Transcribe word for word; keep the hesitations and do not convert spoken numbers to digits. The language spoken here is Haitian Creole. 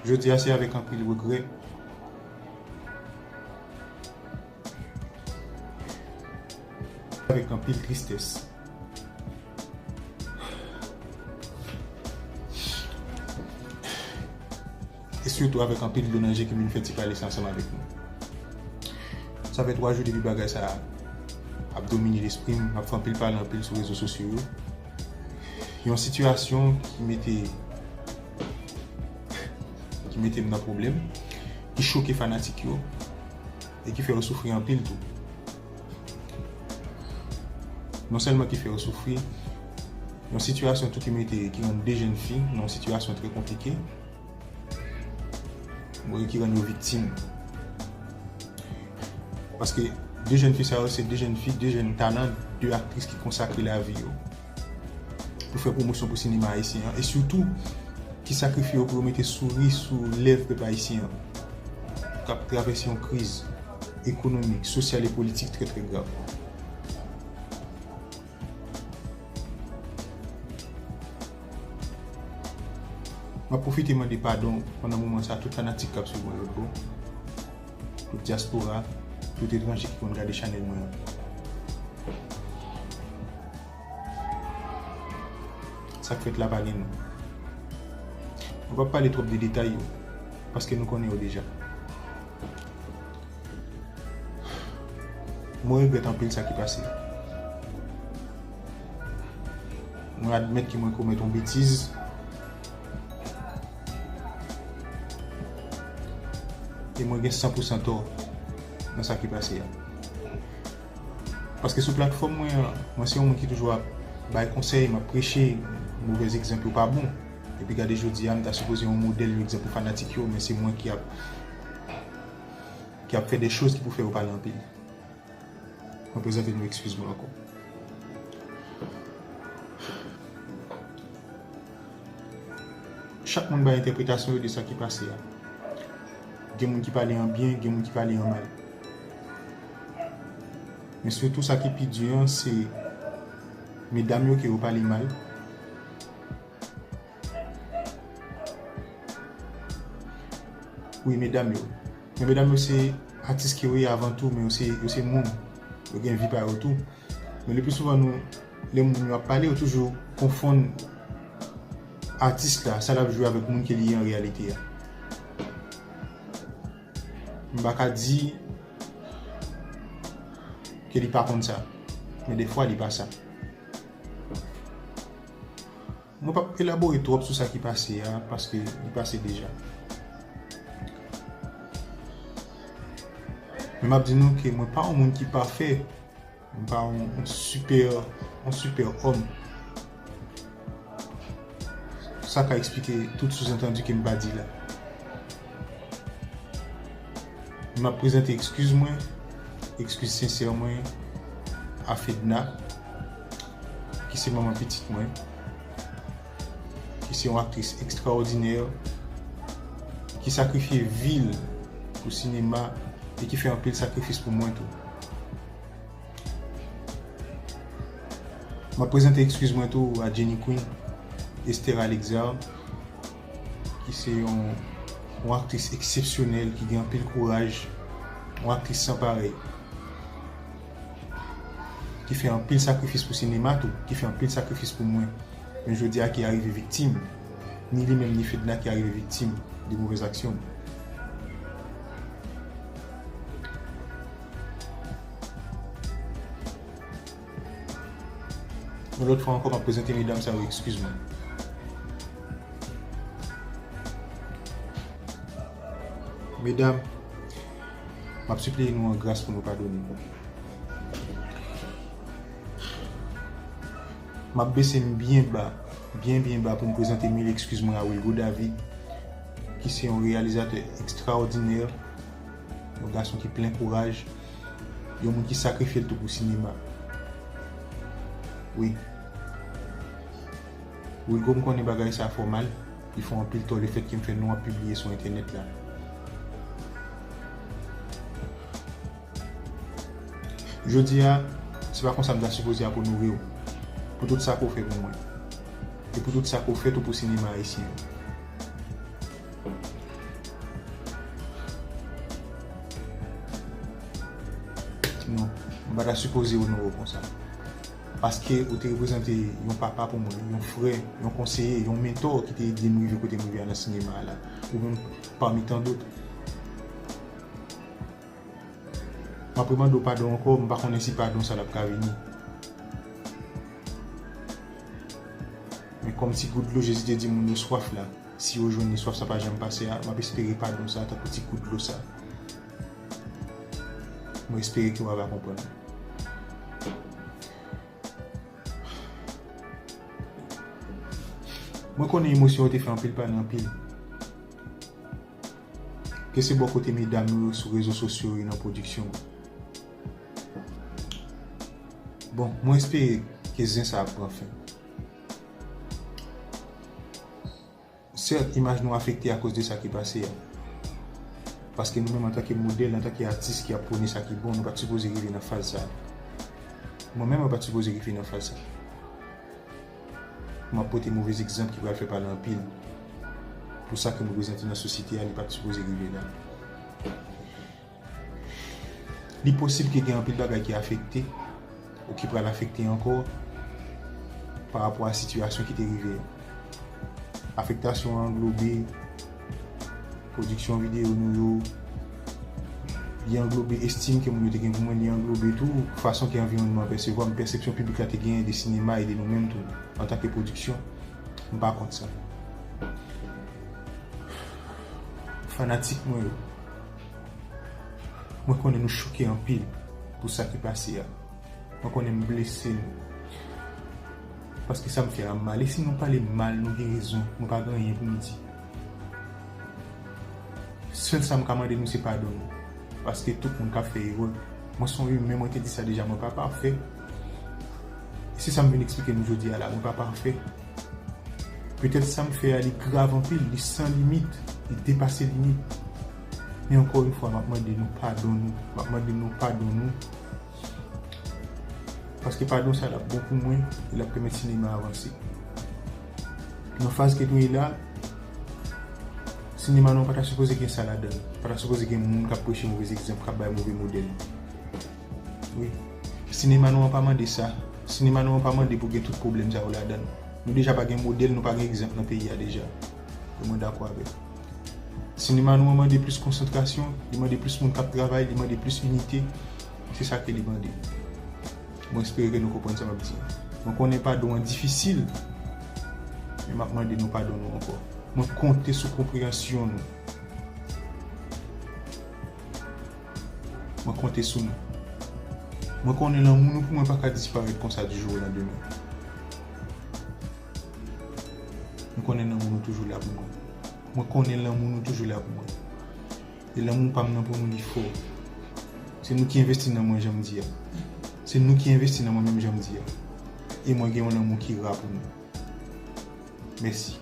Jodi a se avèk anpil regrè, avèk anpil tristès, e sitou avèk anpil dlo nan je ke m vin fè ti pale sa ansanm avèk nou. Sa fè twa jou depi bagay sa a ap domine lespri m, m ap fè anpil pale anpil sou rezo sosyo yo. Yon sitiyasyon ki mete, ki mete m nan pwoblèm, ki choke fanatik yo, e ki fè yo soufri anpil tou. Non sèlman ki fè yo soufri, yon sitiyasyon tou ki mete, ki rann de jèn fi nan yon sitiyasyon trè konplike, bon, e ki rann yo viktim. Paske de jèn fi sa yo, se de jèn fi, de jèn talan, de aktris ki konsakre lavi yo pou fè pwomosyon pou sinema ayisyen an, e sitou ki sakrifye yo pou yo mete souri sou lèv pèp ayisyen an, k ap travèse yon kriz ekonomik, sosyal e politik trè, trè grav. M ap pwofite mande padon pandan moman sa a tout fanatik k ap swiv mwen lòt bò, tout dyaspora, tout etranje ki konn gade chanèl mwen an. Sa k fèt la pa gen non. Mwen p ap pale twòp de detay yo, paske nou konnen yo deja. Mwen regrèt anpil sa ki pase. Mwen admèt ke mwen komèt yon betiz. E mwen gen san pou san tò nan sa ki pase a. Paske sou platfòm mwen an, mwen se yon moun ki toujou ap bay konsèy, m ap preche, movèz egzanp yo pa bon. Epi gade jodi a, m ta sipoze yon modèl, yon egzanp pou fanatik yo, men se mwen ki ap, ki ap fè de choz ki pou fè yo pale anpil. Mwen prezante nou eskiz mwen ankò. Chak moun bay entèpretasyon yo de sa ki pase a. Gen moun ki pale an byen, gen moun ki pale an mal. Men sitou sa ki pi di an, se medam yo ke yo pale mal. Wi, medam yo. Men medam yo se atis ke yo ye avan tou, men yo se, yo se moun. Yo gen vi pa yo tou. Men le pli souvan nou, lè moun yo ap pale, yo toujou konfonn atis la, sa l ap jwe avèk moun ke li ye an reyalite a. M pa ka di ke li pa konn sa, men defwa li pa sa. Mwen p ap elabore twòp sou sa ki pase a, paske li pase deja. Men m ap di nou ke mwen pa yon moun ki pafè, mwen pa yon, yon sipè, yon sipè òm. Sa ka eksplike tout souzantandi ke m pa di la. M ap prezante eskiz mwen, eskiz sensè mwen a Fedna, ki se manman pitit mwen, ki se yon aktris ekstraòdinè, ki sakrifye vi l pou sinema e ki fè anpil sakrifis pou mwen tou. M ap prezante eskiz mwen tou a Jenny Queen, Esther Alexard, ki se yon, yon aktris eksepsyonèl, ki gen anpil kouraj, yon aktris san parèy, ki fè anpil sakrifis pou sinema tou, ki fè anpil sakrifis pou mwen. Men jodi a ki arive viktim, ni li menm ni Fedna ki arive viktim de movèz aksyon m. Yon lòt fwa ankò, m ap prezante medam sa yo eskiz mwen. Medam, m ap sipliye nou an gras pou nou padone m. M ap bese m byen ba, byen, byen ba pou m prezante mil eskiz mwen a Wilgo David, ki se yon reyalizatè ekstraòdinè, yon gason ki plen kouraj, yon moun ki sakrifye l tou pou sinema. Wi. Wilgo, m konnen bagay sa fè w mal, li fè w anpil tò lefètke m fè non w ap pibliye sou entènèt la. Jodi a, se pa konsa m ta sipoze ap onore w pou tout sa ke w fè pou mwen e pou tout sa ke w fè tou pou sinema ayisyen an. M pa ta sipoze onore w konsa. Paske ou te reprezante yon papa pou mwen, yon frè, yon konseye, yon mentò ki te ede m rive kote m rive a nan sinema a la. Ou menm pami tan dòt. M ap remande w padon ankò, m pa konnen si padon sa l ap ka vini. Men kòm ti gout dlo Jezi te di moun yo swaf la, si yo jwenn li, swaf sa pa janm pase a, m ap espere padon sa tankou ti gout dlo sa. Mwen espere ke w ava konprann. Mwen konnen emosyon yo te fè anpil pale anpil. Ke se bò kote medam yo sou rezo sosyo yo nan pwodiksyon an. Bon, mwen espere ke zen sa ap pran fen. Sèt, imaj nou afekte akoz de sa ki pase a. Paske nou menm antanke modèl, antanke atis ki ap pwone sa ki bon, nou pa t sipoze rive nan faz sa. Mwen menm, mwen pa t sipoze rive nan faz sa. M ap pote movez egzanp ki pral fè pale anpil. Pou sa ke m reprezante nan sosyete a, li pa t sipoze rive la. Li posib ke gen anpil bagay ki afekte, ou ki pral afekte ankò, pa rapò a sitiyasyon ki te rive a. Afektasyon an anglobe pwodiksyon videyo nou yo, li anglobe estim ke moun yo te gen pou mwen, li anglobe tou fason ke anviwònman an pèsevwa m, pèsepsyon piblik la te genyen de sinema e de nou menm tou, antanke pwodiksyon. M pa kont sa. Fanatik mwen yo, mwen konnen nou choke anpil pou sa ki pase a. Mwen konnen m blese nou. Paske sa m fè a m mal. E si nou pale m mal, nou gen rezon. Mwen pa gen anyen pou m di. Sèl sa m ka mande nou se padon nou. Paske tout moun ka fè erè. Mwen se yon imen, mwen te di sa deja, mwen pa pafè. E se sa m vin eksplike nou jodi a la, mwen pa pafè. Petèt sa m fè a, li grav anpil, li san limit, li depase limit. Men ankò yon fwa, m ap mande nou padon nou. M ap mande nou padon nou. Paske padon sa l ap bon pou mwen, e l ap pèmèt sinema a avanse. Nan faz ke nou ye la, sinema nou an pa ta sipoze gen sa ladan l. Pa ta sipoze gen moun k ap preche movez egzanp, k ap bay move modèl. Wi. Sinema nou an pa mande sa. Sinema nou an pa mande pou gen tout pwoblèm sa yo ladan l. Nou deja pa gen modèl, nou pa gen egzanp nan peyi a deja. Mwen dakò avèk. Sinema nou an mande plis konsantrasyon, li mande plis moun k ap travay, li mande plis inite. Se sa ke li mande. Mwen espere ke nou konprann sa m ap di. Mwen konnen padon an difisil, men m ap mande nou padon nou ankò. Mwen konte sou konpreyansyon nou. Mwen konte sou nou. Mwen konnen lanmou nou pou mwen pa ka disparèt konsa di jou o landemen. Mwen konnen lanmou nou toujou la pou mwen. Mwen konnen lanmou nou toujou la pou mwen. E lanmou pa m nan pou nou li fò. Se nou ki envesti nan mwen jan m di a. Se nou ki envesti nan mwen menm jan m di a. E mwen gen yon lanmou ki ra pou nou. Mèsi.